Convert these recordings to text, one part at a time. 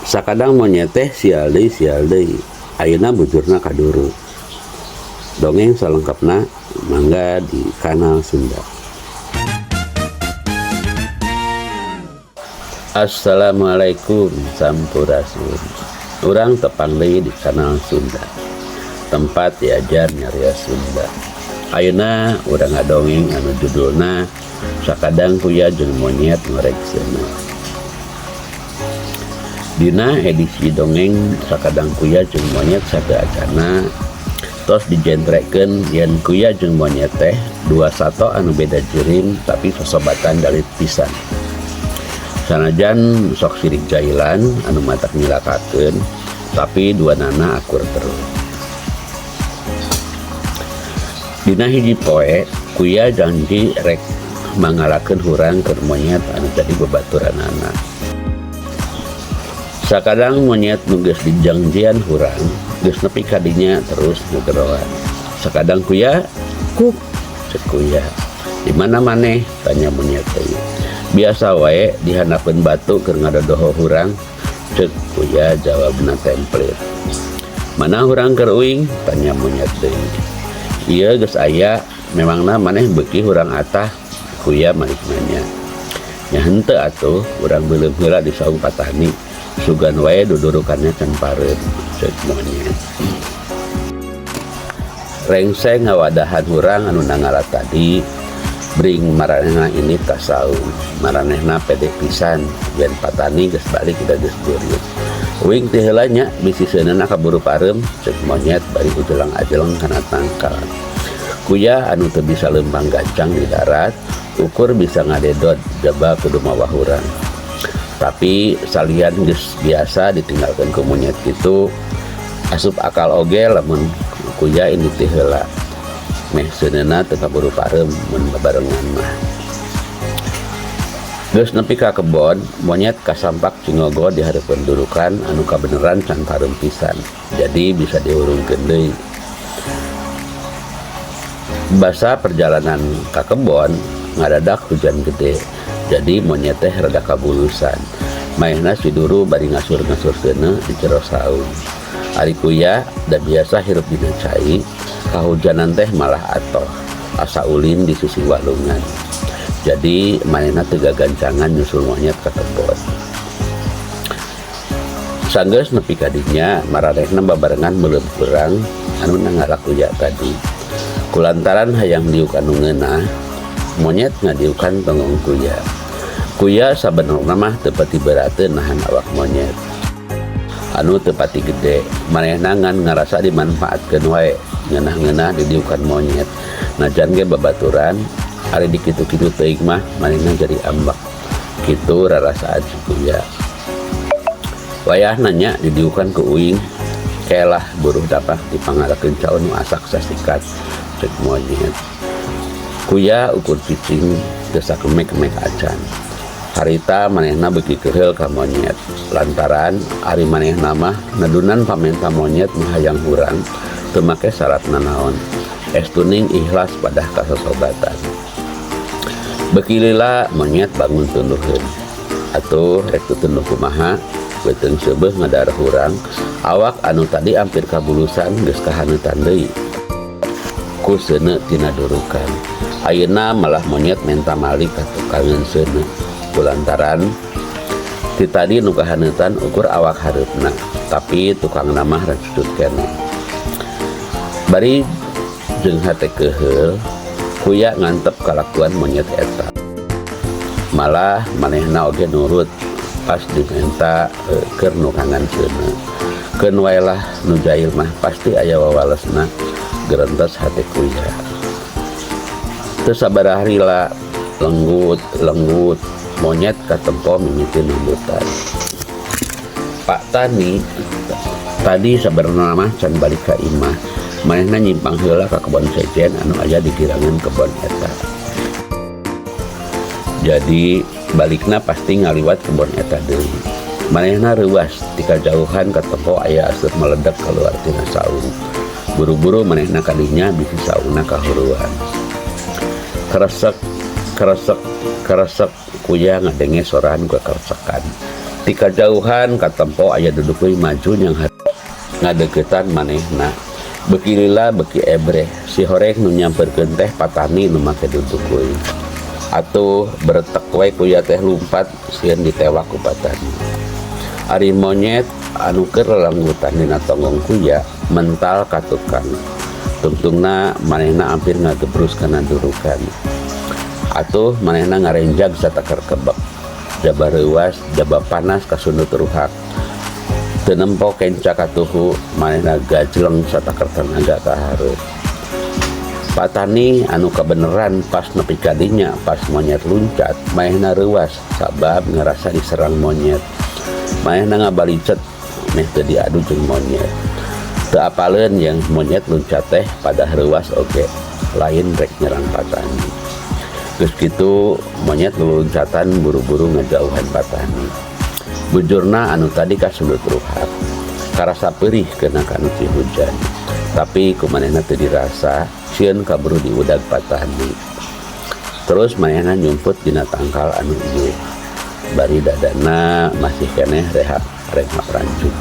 Sakadang monyet teh sial deui sial deui. Ayeuna bujurna kaduru. Dongeng salengkapna mangga di kanal Sunda. Assalamualaikum sampurasun. Urang tepang deui di kanal Sunda. Tempat diajar nyarios Sunda. Ayeuna urang ngadongeng anu judulna Sakadang Kuya jeung Monyet Ngorek Seuneu. Dina edisi dongeng Sakadang Kuya jeung Monyet sateuacanna tos dijentrekeun yen kuya jeung monyet teh dua sato anu beda jirim tapi sosobatan dalit pisan. Sanajan sok sirik jailan anu matak nyilakakeun tapi dua nana akur terus. Dina hiji poe kuya janji rek mangalakeun hurang keur monyet anu jadi babaturanana. Sakadang monyet nu geus dijangjian hurang geus nepi ka dinya terus ngegeroan. Sakadang kuya, kuk cek kuya. Di mana maneh? Tanya monyet deui. Biasa wae dihandapeun batu keur ngadodoho hurang, cek kuya jawabna template. Mana hurang keur uing? Tanya monyet deui. Ieu geus aya, memangna maneh beuki hurang atah? Kuya malik nanya. Nya henteu atuh, urang beuleum heula di saung patani. Sugan wae dudurukannya can pareum, cek monyet. Rengse ngawadahan hurang anu nangala tadi, bring maranehna ini ka saung. Maranehna pede pisan yen patani geus balik udah geus beureut. Uing teh heula nya bisi seuneuna kaburu pareum, cek monyet bari ujelang-ajeleng kana tangkal. Kuya anu teu bisa leumpang gancang di darat, ukur bisa ngadedot jaba kudu mawa hurang. Tapi salian geus biasa ditinggalkeun ku monyet kitu, asup akal oge lamun kuya ini teh heula. Meh seuneuna teu kaburu pareum mun babarengan mah. Geus nepi ka kebon, monyet kasampak cingogo di hareupeun durukan anu kabeneran can pareum pisan. Jadi bisa dihurungkeun deui. Basa perjalanan ka kebon ngadadak hujan gede. Jadi monyet teh rada kabulusan. Maehna si duru bari ngasur-ngasur seuneu di jero saung. Ari kuya da biasa hirup dina cai, kahujanan teh malah atoh, asa ulin di sisi walungan. Jadi manehna teu gagancangan nyusul monyet ka kebon. Sanggeus nepi ka dinya, maranehna babarengan meuleum hurang anu nangalak kuya tadi. Kulantaran hayang diuk anu ngeunah, monyet ngadiukan tonggong kuya. Kuya sabenerna mah teu pati berateun nahan awak monyet anu teu pati gede. Manehna ngan ngarasa dimanfaatkeun wae, ngeunah-ngeunah didiukan monyet. Najan ge babaturan, ari dikitu-kitu teuing mah manehna jadi ambek. Kitu rarasaan si kuya. Wayahna nya didiukan ku uing, kelah buruh dapat dipangalakeun cau nu asak sasikat, cek monyet. Kuya ukur cicing teu sakemek-kemek acan. Harita manehna beuki keuheul ka monyet. Lantaran ari manehna mah nedunan pamenta monyet nu hayang hurang teu make syarat nanaon. Estuning ikhlas padah kasosobatan. Beuki lila monyet bangun tunduheun. Atuh rek tutunduh kumaha, beuteung seubeuh ngadar hurang, awak anu tadi ampir kabulusan geus kahaneutan deui. Ku seuneu tina durukan. Ayeuna malah monyet menta malik ka tukangeun seuneu. Kulantaran ti tadi nu kahaneutan ukur awak hareupna, tapi tukangna mah racucut keneh. Bari jeung hate keuheul, kuya ngantep kalakuan monyet eta. Malah manehna oge nurut pas dimenta keur nukangan seuneu. Keun wae lah nu jail mah pasti aya wawalesna, gerentes hate kuya. Teu sabaraha lila lenggut lenggut monyet katempo mimiti numbutan. Pak Tani tadi sabenerna mah can balik ka imah. Manehna nyimpang heula ka kebon sejen anu aya di girangan kebon eta. Jadi balikna pasti ngaliwat kebon eta deui. Manehna reuas ti kajauhan katempo aya aseup meledak keluar tina saung. Buru-buru manehna kadinya bisi saungna kahuruan. Kresek kresek kresek kuya ngadenge sorahan kakersekan. Ti kajauhan katempo aya dudukuy maju yang ngadeukeutan manehna. Beuki lila beuki ebreh, si horeng nu nyamperkeun teh patani nu make dudukuy. Atuh beretek we kuya teh lumpat sieun ditewak ku patani. Ari monyet anu keur lalanggutan dina tonggong kuya mental ka tukang. Tungtungna manehna ampir ngagebrus kana durukan. Atuh manehna ngarenjag sataker kebek. Jaba reuwas, jaba panas kasundut ruhak. Teu nempo kenca katuhu, manehna gajleng sataker tenaga ka hareup. Patani anu kabeneran pas nepi ka dinya pas monyet luncat, manehna reuwas sabab ngarasa diserang monyet. Manehna ngabalicet meh teu diadu jeung monyet. Teu apaleun yang monyet luncat teh pada reuwas oge, lain rek nyerang patani. Geus kitu monyet luluncatan buru-buru ngajauhan patani. Bujurna anu tadi kasundut ruhak, karasa perih kena kanu hujan. Tapi ku manehna teu dirasa, sieun kaburu diudag patani. Terus manehna nyumput dina tangkal anu ieu. Bari dadana masih keneh rehab renghap ranjut.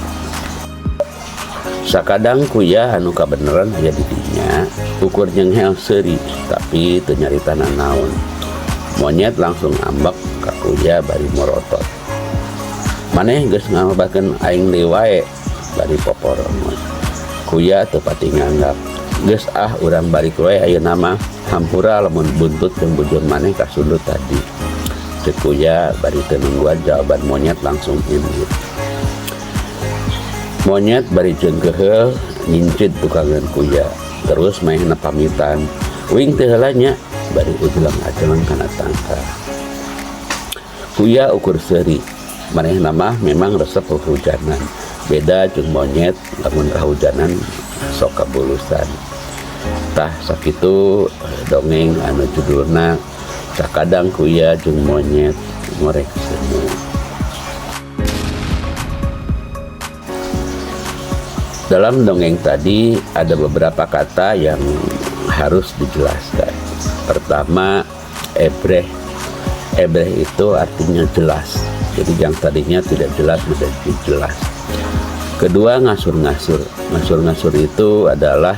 Sakadang kuya anu kabeneran aya di dinya, ukur nyenghel seuri tapi teu nyarita nanaon. Monyet langsung ambek ka kuya bari morotot. Maneh geus ngalobakeun aing deui wae bari poporomot. Kuya teu pati nganggap. Geus ah, urang balik wae ayeuna mah, hampura lamun buntut jeung bujur maneh kasundut tadi. Ceuk kuya bari teu nungguan jawaban monyet langsung indit. Monyet bari ceungkeuheul nyincid tukangeun kuya. Terus manehna pamitan. Uing teh heula nya, bari ujelang-ajeleng kana tangkal. Kuya ukur seuri. Manehna mah memang resep hujanan. Beda jeung monyet lamun kahujanan sok kabulusan. Tah, sakitu dongeng anu judulna Sakadang Kuya jeung Monyet Ngorek Seuneu. Dalam dongeng tadi ada beberapa kata yang harus dijelaskan. Pertama, ebreh. Ebreh itu artinya jelas. Jadi yang tadinya tidak jelas menjadi jelas. Kedua, ngasur-ngasur. Ngasur-ngasur itu adalah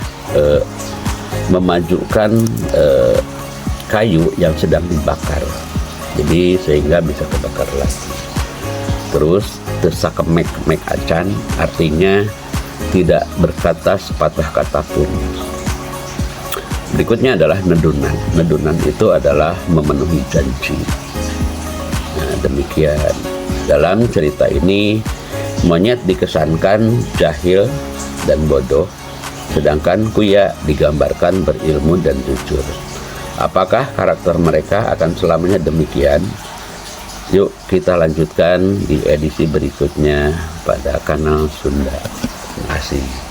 memajukan kayu yang sedang dibakar. Jadi sehingga bisa kebakar lagi. Terus teu sakemek-mek acan artinya tidak berkata sepatah kata pun. Berikutnya adalah nedunan. Nedunan itu adalah memenuhi janji. Nah, demikian. Dalam cerita ini monyet dikesankan jahil dan bodoh, sedangkan kuya digambarkan berilmu dan jujur. Apakah karakter mereka akan selamanya demikian? Yuk kita lanjutkan di edisi berikutnya pada kanal Sunda. Terima kasih.